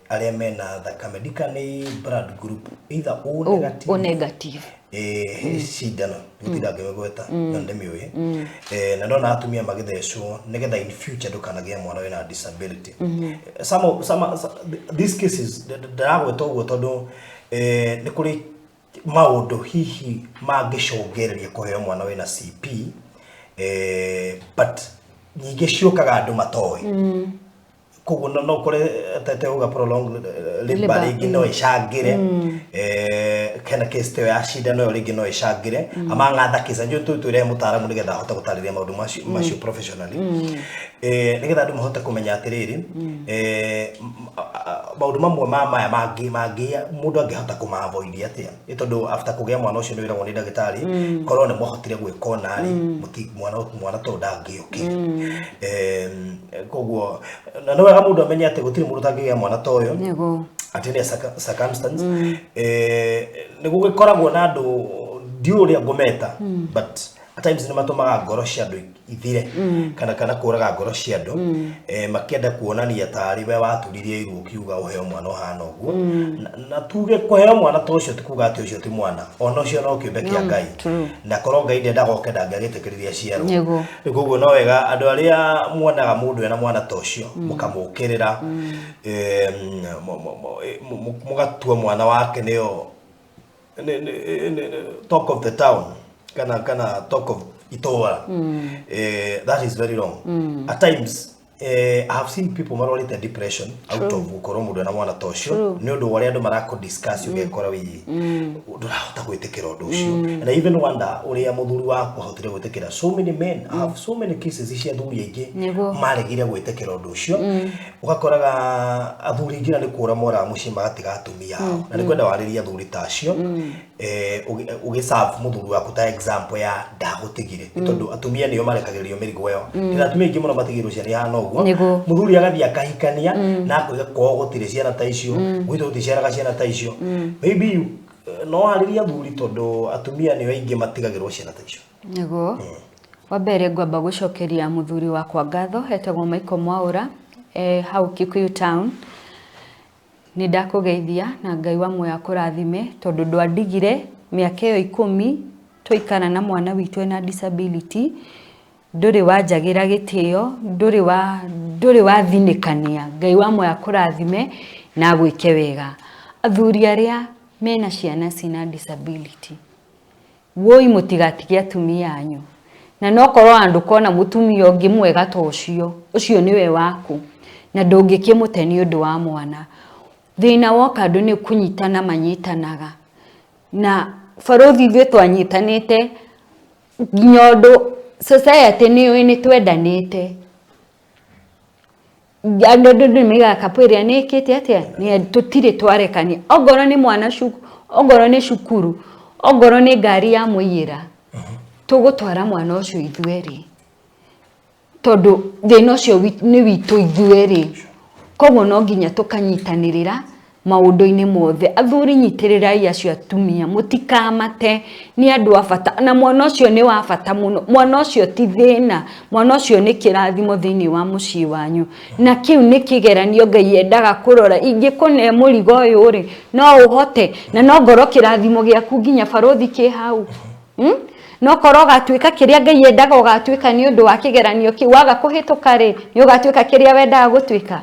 arĩa mena thakame, ndika nĩ blood group either O O, negative. O negative. He cindano gũtinda ngĩmĩgweta na ndĩmĩũĩ, na ndona atumia magĩthecwo nĩgetha in future ndũkanagĩe mwana wĩna disability. Some, these cases ndĩragweta ũguo tondũ nĩ kũrĩ maũndũ hihi mangĩcũngĩrĩria kũheo mwana wĩna CP, but nyingĩ ciũkaga andũ matoĩ. Koguo no ũkore tete uga prolong labor Labor, rĩngĩ no ĩcangĩre, kena case ta ĩyo ya cindano ĩyo rĩngĩ no ĩcangĩre, among other cases. Njũĩ twĩre mũtaaramu nĩgetha ahote gũtarĩria maũndũ macio professionally, nĩgetha andũ mahote kũmenya atĩrĩrĩ, maũndũ mamwe ma maya mangĩ mangĩ mũndũ angĩhota kũma avoid atĩa, nĩ tondũ after kũgĩa mwana ũcio nĩ wĩragwo nĩ ndagĩtarĩ korwo nĩ mwahotire gwĩka ona rĩ mwana to ndangĩũkire. Koguo na nĩ wega mũndũ amenye atĩ gũtirĩ mũndũ ũtangĩgĩa mwana ta ũyũ at any circumstance. Nĩ gũgĩkoragwo na andũ, ndiũĩ ũrĩa ngũmeta, but at times nĩ matũmaga ngoro cia andũ ithire kana kũraga ngoro cia andũ, makĩenda kuonania tarĩ we waturirie iru ũkiuga ũheo mwana ũhana ũguo. Na tuge kũheo mwana ta ũcio ti kuga atĩ ũcio ti mwana, ona ũcio no kĩũmbe kĩa Ngai. Na korwo Ngai ndendaga oke ndangĩagĩtĩkĩririe aciarwo. Rĩu koguo no wega andũ arĩa muonaga mũndũ ena mwana ta ũcio mũkamũkĩrĩra, mũgatua mwana wake nĩyo talk of the town kana talk of itũra. That is very wrong. At times, I have seen people marwarĩte depression out of gũkorwo mũndũ ena mwana ta ũcio, nĩ ũndũ wa ũrĩa andũ marakũ discuss, ũgekora wĩ ndũrahota gwĩtĩkĩra ũndũ ũcio. And I even wonder ũrĩa mũthuri waku ahotire gwĩtĩkĩra. So many men, I have so many cases cia athuri aingĩ maregire gwĩtĩkĩra ũndũ ũcio. Ũgakoraga athuri aingĩ na nĩ kũra moraga mũciĩ magatiga atumia ao, na nĩ kwenda warĩrie athuri ta acio, ũgĩ serve mũthuri waku ta example ya ndagũtigire, nĩ tondũ atumia nĩo marekagĩrĩrio mĩrigo ĩyo. Ndĩna atumia aingĩ mũno matigĩrwo ciana ihana ũguo. Mũthuri agathiĩ akahikania na akoiga kwao gũtirĩ ciana ta icio, gwitũ gũticiaraga ciana ta icio. Maybe you, no warĩrie athuri tondũ atumia nĩo aingĩ matigagĩrwo ciana ta icio. Nĩguo. Wa mbere ngwamba gũcokeria mũthuri wakwa ngatho, etagwo Michael Mwaũra, hau Kikuyu town. Nĩ ndakũgeithia na Ngai wa muoyo akũrathime tondũ ndwandigire mĩaka ĩyo 10 twaikara na mwana witũ ena disability. Ndũrĩ wanjagĩra gĩtĩo, ndũrĩ wathinĩkania. Ngai wa muoyo akũrathime na agwĩke wega. Athuri arĩa mena ciana cina disability, woi, mũtigatige atumia anyu, na no korwo andũ kona mũtumia ũngĩ mwega ta ũcio, ũcio nĩwe waku na ndũngĩkĩmũte nĩ ũndũ wa mwana. Thĩna woka andũ nĩ kũnyitana manyitanaga, na barũthi ithuĩ twanyitanĩte nginya ũndũ society nĩ yũĩ nĩ twendanĩte. Andũ nĩ maigaga couple ĩrĩa nĩ ĩkĩte atĩa, nĩ tũtirĩ twarekania, ongorwo nĩ mwana ongorwo nĩ cukuru, ongorwo nĩ ngari ya mũiyĩra, tũgũtwara mwana ũcio ithuerĩ tondũ thĩna ũcio nĩ witũ ithuerĩ. Koguo no nginya tũkanyitanĩrĩra maũndũ-inĩ mothe. Athuri, nyitĩrĩrai acio atumia, mũtikamate, nĩ andũ a bata na mwana ũcio nĩ wa bata mũno. Mwana ũcio ti thĩna, mwana ũcio nĩ kĩrathimo thĩinĩ wa mũciĩ wanyu, na kĩu nĩ kĩgeranio Ngai endaga kũrora ingĩkũne mũrigo ũyũ rĩ, no ũhote, na no ngorwo kĩrathimo gĩaku nginya barũthi kĩ hau. No korwo ũgatuĩka kĩrĩa Ngai endaga ũgatuĩka nĩ ũndũ wa kĩgeranio kĩu, waga kũhĩtũka rĩ, nĩ ũgatuĩka kĩrĩa wendaga gũtuĩka?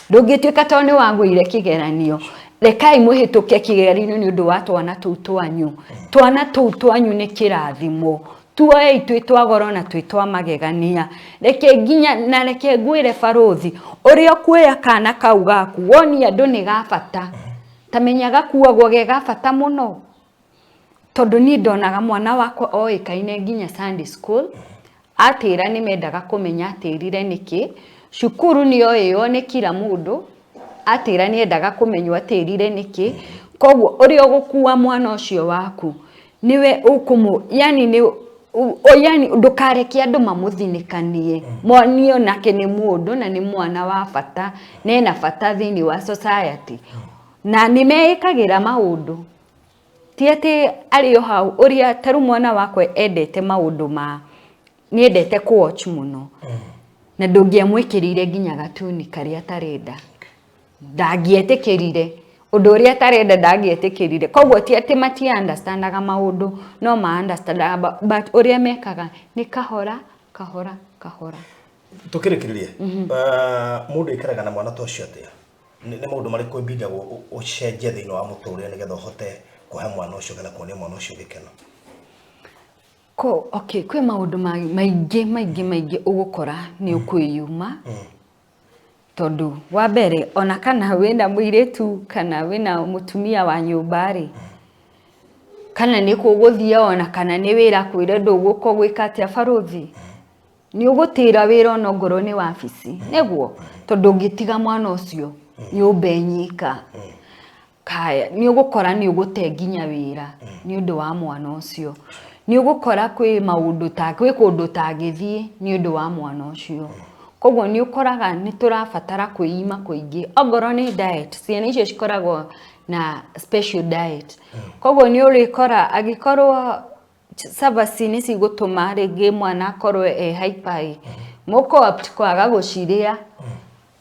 Ndũngĩtuĩka tondũ nĩ wagũire kĩgeranio. Rekai mũhĩtũke kĩgeranio nĩ ũndũ wa twana tũu twanyu. Twana tũu twanyu nĩ kĩrathimo. Tuoei twĩ twa goro na twĩ twa magegania. Reke nginya na reke ngwĩre barũthi, ũrĩa ũkuoya kana kau gaku wonie andũ nĩ ga bata, ta menya gakuagwo ge ga bata mũno. Tondũ niĩ ndonaga mwana wakwa oĩkaine nginya Sunday school, atĩra nĩ mendaga kũmenya atĩrire nĩkĩ, cukuru nĩ oĩo nĩ kila mũndũ, atĩra nĩ endaga kũmenywo atĩrire nĩkĩ, koguo ũrĩa ũgũkua mwana ũcio waku nĩwe ũkũmũ yani nĩ yani ndũkareke andũ mamũthinĩkanie, monio nake nĩ mũndũ na nĩ mwana wa bata na ena bata thĩinĩ wa society, na nĩ meĩkagĩra maũndũ. Ti atĩ arĩ o hau ũrĩa ta rĩu mwana wakwa endete maũndũ ma nĩ endete kũ watch mũno na ndũngĩamwĩkĩrĩire nginya gatuni karĩa atarenda, ndangĩetĩkĩrire ũndũ ũrĩa atarenda, ndangĩetĩkĩrire. Koguo ti atĩ mati understandaga maũndũ, no ma understandaga, but ũrĩa mekaga nĩ kahora kahora kahora. Tũkĩrĩkĩrĩrie, mũndũ aikaraga na mwana ta ũcio atĩa? Nĩ maũndũ marĩkũ ĩbindagwo ũcenjie thĩinĩ wa mũtũrĩre nĩgetha ũhote kũhe mwana ũcio kana kuonia mwana ũcio gĩkeno? Ko, okay, kwĩ maũndũ maingĩ maingĩ maingĩ ũgũkora nĩ ũkwĩyuma, tondũ wa mbere ona kana wĩna mũirĩtu kana wĩna mũtumia wa nyũmba rĩ, kana nĩ kũgũthiĩ ona kana nĩ wĩra kwĩre ndũgũka ũgwĩka atĩa barũthi, nĩ ũgũtĩra wĩra ona ongorwo nĩ wabici, nĩguo tondũ ũngĩtiga mwana ũcio nyũmba ĩnyika kaya nĩ ũgũkora nĩ ũgũte nginya wĩra nĩ ũndũ wa mwana ũcio. Nĩ ũgũkora kwĩ maũndũ ta kwĩ kũndũ ũtangĩthiĩ nĩ ũndũ wa mwana ũcio. Koguo nĩ ũkoraga nĩ tũrabatara kwĩima kũingĩ, ongorwo nĩ diet, ciana icio cikoragwo na special diet, koguo nĩ ũrĩkora angĩkorwo cabaci nĩ cigũtũma rĩngĩ mwana akorwo e hyper ĩ, mũkũ opt kwaga gũcirĩa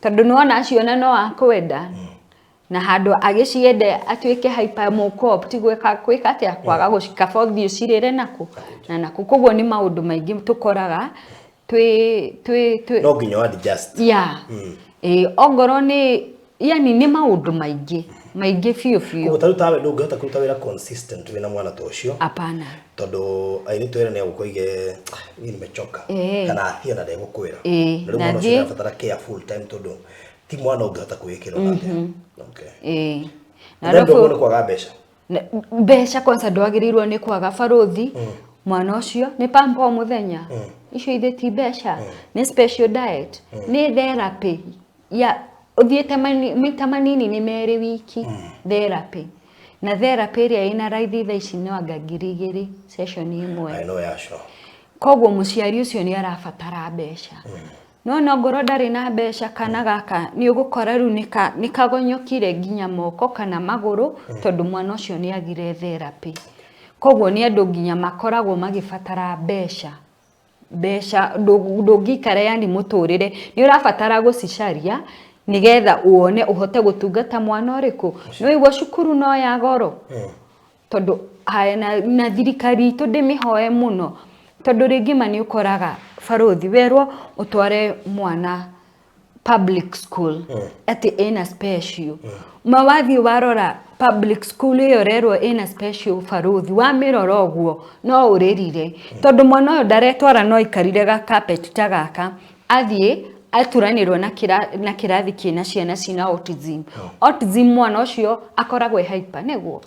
tondũ nĩwona aciona no akwenda, na handũ agĩciende atuĩke hyper, mũkũ opt gwĩka gwĩka atĩa, kwaga kaba ũthiĩ ũcirĩre nakũ na nakũ. Koguo nĩ maũndũ maingĩ tũkoraga twĩ twĩ twĩ No nginya adjust. Yeah, ĩ ongorwo nĩ yani nĩ maũndũ maingĩ maingĩ biũ biũ. Koguo tarĩu tawe ndũngĩhota kũruta wĩra consistent wĩna mwana ta ũcio? Hapana. Tondũ airĩtu erĩ nĩ agũkũige niĩ nimechoka, kana athiĩ na ndegũkwĩra. Na rĩu na mwana ũcio thiĩ. nĩarabatara care full time tondũ ti mwana ũngĩhota kwĩĩkĩra ona atĩa. Okay. Ĩ na Na arabu ndũguo nĩ kwaga mbeca. Mbeca kwanza ndwagĩrĩirwo nĩ kwaga barũthi. Mwana ũcio nĩ pamper o mũthenya, icio ithe ti mbeca, nĩ special diet, nĩ therapy ya ũthiĩte maita manini nĩ merĩ wiki therapy, na therapy ĩrĩa ĩna raithi thaa ici no anga 2000 session ĩmwe. I know yaco. Koguo mũciari ũcio nĩ arabatara mbeca, no no ngorwo ndarĩ na mbeca, kana gaka nĩ ũgũkora rĩu nĩ kagonyokire nginya moko kana magũrũ tondũ mwana ũcio nĩ agire therapy. Koguo nĩ andũ nginya makoragwo magĩbatara mbeca. Mbeca ndũngĩikara yani mũtũrĩre nĩ ũrabatara gũcicaria nĩgetha wone ũhote gũtungata mwana ũrĩkũ. Nĩ waigua cukuru no ya goro, tondũ haya na thirikari itũ ndĩmĩhoe mũno, tondũ rĩngĩ ma nĩ ũkoraga barũthi werwo ũtware mwana public school atĩ ĩna special, ma wathiĩ warora public school ĩyo ũrerwo ĩna special, barũthi, wamĩrora ũguo no ũrĩrire, tondũ mwana ũyũ ndaretwara no aikarire ga carpet ta gaka, athiĩ aturanĩrwo na kĩrathi kĩna ciana cina autism. Autism mwana ũcio akoragwo e hyper, nĩguo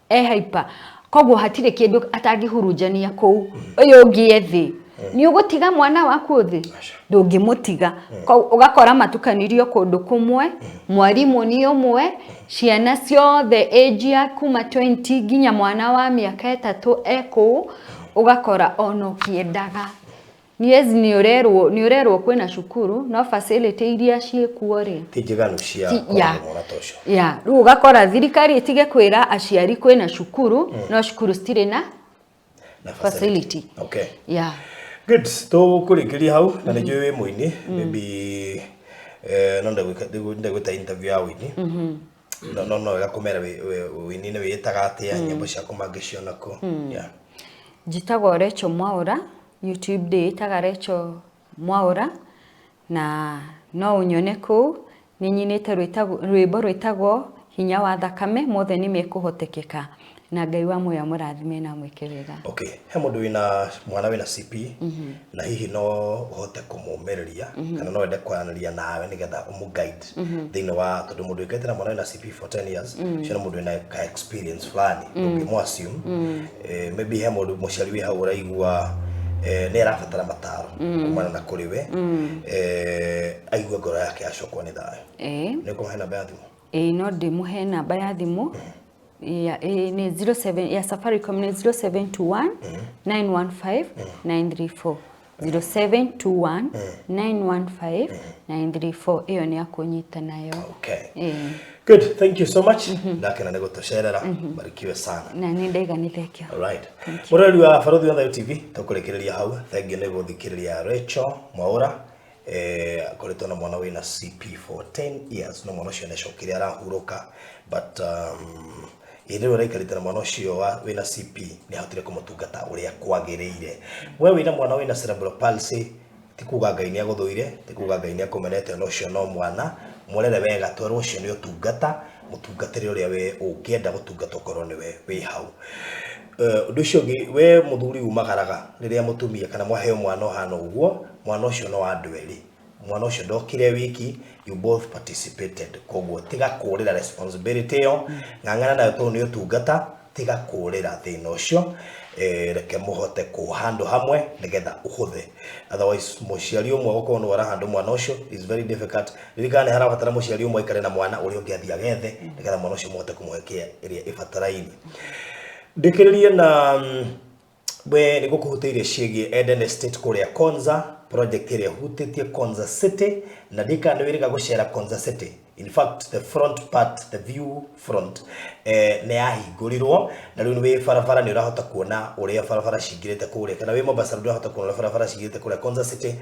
e hyper, koguo hatirĩ kĩndũ atangĩhurunjania kũu. Ũyũ ũngĩ e thĩ, nĩ ũgũtiga mwana waku thĩ? Ndũngĩmũtiga. Ũgakora matukanirio kũndũ kũmwe, mwarimũ nĩ ũmwe, ciana ciothe age ya kuma 20 nginya mwana wa mĩaka 3 e kũu. Ũgakora ona ũkĩendaga yes nĩ ũrerwo kwĩna cukuru, no facility iria ciĩkuo rĩ ti njiganu cia ya. kũrora mwana ta ũcio. Ya, rĩu ũgakora thirikari ĩtige kwĩra aciari kwĩna cukuru, no cukuru citirĩ na na facility. Okay. Ya. Good, tũkũrĩkĩria hau na nĩ njũĩ wĩ mũini, maybe no ndegwĩta interview ya ũini, no wega kũmera wĩini-inĩ wĩĩtaga atĩa, nyĩmbo ciaku mangĩciona kũ? Yeah. Njĩtagwo Rachel Mwaũra, YouTube ndĩĩtaga Rachel Mwaũra na no ũnyone kũu. Nĩ nyinĩte rwĩmbo rwĩtagwo Hinya wa Thakame, Mothe nĩ Mekũhotekeka. Na Ngai wa muoyo amũrathime na amwĩke wega. Okay, he mũndũ wĩna mwana wĩna CP na hihi no ũhote kũmũmĩrĩria kana no ende kwaranĩria nawe nĩgetha ũmũ guide thĩinĩ wa, tondũ mũndũ wĩkaite na mwana wĩna CP for 10 years, ũcio nĩ mũndũ wĩna ka experience fulani ũngĩmũ assume. Maybe he mũndũ mũciari wĩ hau ũraigua nĩ arabatara mataro kumana na kũrĩ we, aigue ngoro yake yacokwo nĩ thayũ. Nĩ ũkũmũhe namba ya thimũ? Ĩĩ, no ndĩmũhe namba ya thimũ ya nĩ 07 ya Safaricom, nĩ 0721 915 934, 0721 915 934. Ĩyo nĩ ya kũnyita nayo. Okay. Ĩĩ. Good, thank you so much. Ndakena nĩ gũtũcerera. Barikiwe sana. Na nĩ ndaiga, nĩ thengio. Alright. Mũrori wa Barũthi wa Thayu TV, tũkũrĩkĩrĩria hau. Thank you nĩ gũthikĩrĩria Rachel Mwaũra. Akoretwo na mwana wĩna CP for 10 years, no mwana ũcio nĩacokire arahurũka, but hĩndĩ ĩyo ũraikarĩte na mwana ũcio wĩna CP nĩ ahotire kũmũtungata ũrĩa kwagĩrĩire. We wĩna mwana wĩna cerebral palsy, ti kuga Ngai nĩ agũthũire, ti kuga Ngai nĩ akũmenete, ona ũcio no mwana, mũrere wega, twerwo ũcio nĩ ũtungata, mũtungatĩre ũrĩa we ũngĩenda gũtungata ũkorwo nĩwe wĩ hau. Ũndũ ũcio ũngĩ, we mũthuri umagaraga rĩrĩa mũtumia kana mwaheo mwana ũhana ũguo, mwana ũcio no wa andũ erĩ, mwana ũcio ndokire wiki, you both participated. Koguo tiga kũrĩra responsibility ĩyo, ng'ang'ana nayo tondũ nĩ ũtungata, tiga kũrĩra thĩna ũcio. Reke mũhote kũ handle hamwe nĩgetha ũhũthe. Otherwise mũciari ũmwe gũkorwo nĩwe ũrahandle mwana ũcio is very difficult. Ririkana nĩ harabatara mũciari ũmwe aikare na mwana, ũrĩa ũngĩ athiĩ agethe nĩgetha mwana ũcio mũhote kũmũhe care ĩrĩa ĩbataraine. Ndĩkĩrĩrie na we nĩ gũkũhutĩirie ciĩgiĩ Eden Estate kũrĩa Konza, project ĩrĩa ĩhutĩtie Konza City, na ndikana nĩ wĩrĩga gũcera Konza City. In fact, the front part, the view front, nĩ yahingũrirwo na rĩu nĩ wĩ barabara, nĩ ũrahota kuona ũrĩa barabara cingĩrĩte kũrĩa, kana wĩ Mombasa nĩ ũrahota kuona ũrĩa barabara cingĩrĩte kũrĩa Konza City.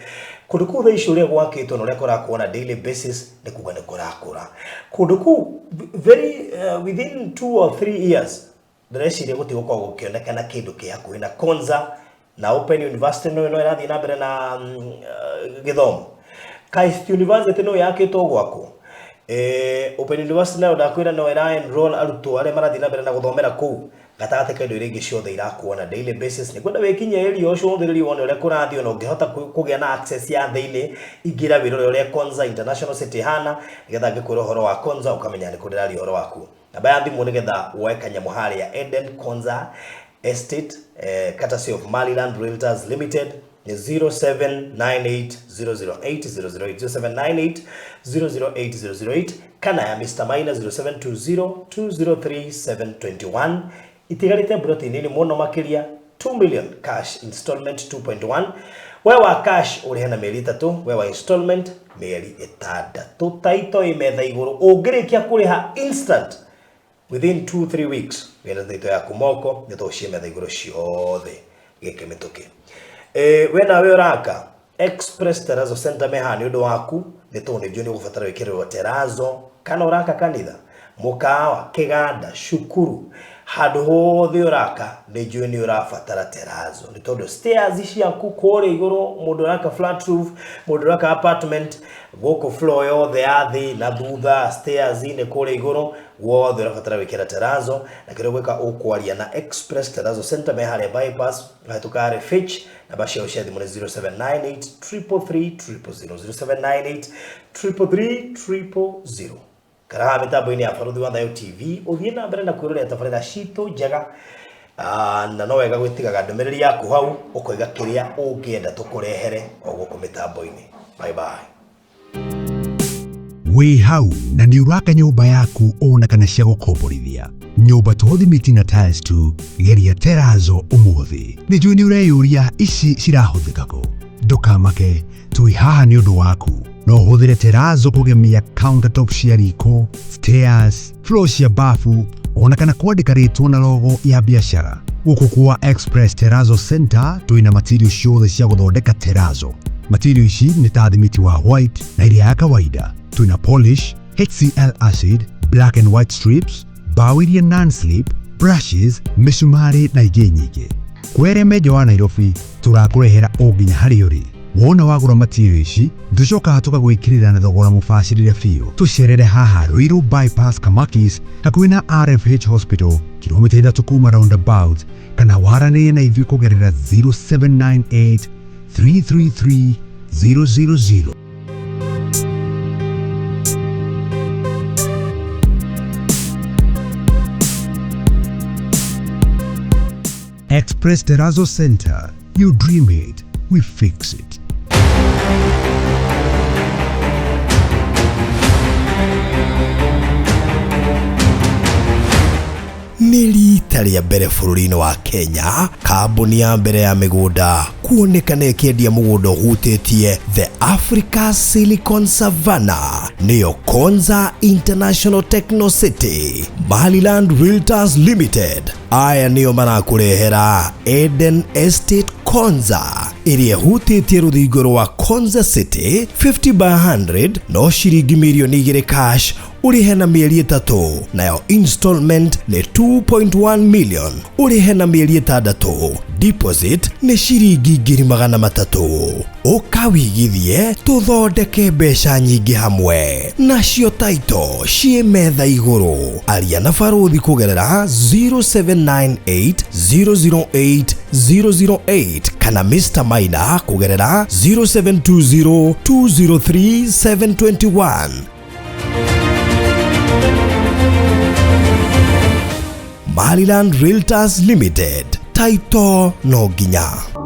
Kũndũ kũu thaa ici ũrĩa gwakĩtwo na ũrĩa kũrakwo on a daily basis nĩ kuga nĩ kũrakũra kũndũ kũu. Very within 2 or 3 years ndĩreciria gũtigũkorwo gũkĩonekana kĩndũ kĩ hakuhĩ na Konza na Open University. No ĩrathiĩ na mbere na gĩthomo. KAIST University no yakĩtwo gwakwo. Open University nayo ndakwĩra no ĩra enroll arutwo arĩa marathiĩ na mbere na gũthomera kũu, gatagatĩ ka indo iria ingĩ ciothe irakwo na daily basis. Nĩ kwenda wĩkinye area ũcio ũthĩrĩrie wone ũrĩa kũrathiĩ, ona ũngĩhota kũgĩa na access ya thĩinĩ, ingĩra wĩrore ũrĩa Konza International City hana, nĩgetha ngĩkwĩra ũhoro wa Konza ũkamenya nĩ kũ ndĩraria ũhoro waku. Namba ya thimũ nĩgetha woe kanyamũ harĩa Eden Konza Estate, courtesy of Maryland Realtors Limited, nĩ 0798008008, 0798008008, kana ya Mr. Maina 0720203721. Itigarĩte mburoti nini mũno makĩria, 2 million cash, installment 2.1. We wa cash ũrĩhe na mĩeri 3, we wa installment mĩeri 6. Taito ĩ metha igũrũ, ũngĩrĩkia kũrĩha instant within 2 3 weeks wĩna taito yaku moko, nĩ tondũ ciĩ metha igũrũ ciothe gĩkĩ mĩtũkĩ. We nawe ũraka, Express Terrazzo Center mehaha nĩ ũndũ waku, nĩ tondũ nĩ njũĩ nĩ ũgũbatara gwĩkĩrĩrwo terrazzo, kana ũraka kanitha, mũkawa, kĩganda, cukuru, handũ hothe ũraka nĩ njũĩ nĩ ũrabatara terrazzo, nĩ tondũ stairs ciaku kũrĩa igũrũ, mũndũ ũraka flat roof, mũndũ ũraka apartment, gũkũ floor yothe ya thĩ na thutha, stairs nĩ kũrĩa igũrũ wothe ũrabatara gwĩkĩra terrazzo. Na kĩrĩa ũgwĩka, ũkwaria na Express Terrazzo Center, me harĩa bypass ũhĩtũka harĩ Fitch. Namba ciao cia thimũ nĩ 0798 333 000, 0798 333 000. Kana haha mĩtambo-inĩ ya Barũthi wa Thayu TV ũthiĩ na mbere na kwĩrorera tabarĩra citũ njega. Na no wega gwĩtigaga ndũmĩrĩri yaku hau ũkoiga kĩrĩa ũngĩenda tũkũrehere o gũkũ mĩtambo-inĩ. Bye bye. Wĩ hau na nĩ ũraka nyũmba yaku ona kana cia gũkomborithia, nyũmba to thimiti na tiles tu, geria terrazzo ũmũthĩ. Nĩ njũĩ nĩ ũreyũria ici cirahũthĩka kũ. Ndũkamake, twĩ haha nĩ ũndũ waku. No ũhũthĩre terrazzo kũgemia countertop cia riko, stairs, floor cia bafu, ona kana kwandĩka rĩtwa na logo ya biacara. Gũkũ kwa Express Terrazzo Center twĩna material ciothe cia gũthondeka terrazzo. Material ici nĩ ta thimiti wa white na ĩrĩa ya kawaida, twĩna polish, HCl acid, black and white strips, mbaũ iria non-slip, brushes, mĩcumarĩ na ingĩ nyingĩ. Kwĩ arĩa me nja wa Nairobi, tũrakũrehera o nginya harĩa ũrĩ. Wona wagũra material ici, tũcokaga tũgagwĩkĩrĩra na thogora mũbacĩrĩre biũ. Tũcerere haha Ruiru Bypass Kamakis, hakuhĩ na RFH Hospital, kilomita 3 kuma roundabout, kana waranĩrie na ithuĩ kũgerera 0798 333 000. Express Terrazzo Center. You dream it, we fix it. Nĩ rita rĩa mbere bũrũri-inĩ wa Kenya, kambuni ya mbere ya mĩgũnda kuonekana ĩkĩendia mũgũnda ũhutĩtie The Africa Silicon Savannah, nĩyo Konza International Techno City. Maryland Realtors Limited aya nĩo marakũrehera Eden Estate Konza, ĩrĩa ĩhutĩtie rũthingo rwa Konza City 50 by 100, no ciringi mirioni 2 cash, ũrĩhe na mĩeri 3, nayo installment nĩ 2.1 million, ũrĩhe na mĩeri 6, deposit nĩ ciringi 300,000. Ũka wigithie tũthondeke mbeca nyingĩ hamwe, nacio taito ciĩ metha igũrũ. Aria na barũthi kũgerera 0798 008 008 kana Mr Maina kũgerera 0720 203 721. Maryland Realtors Limited, taito no nginya.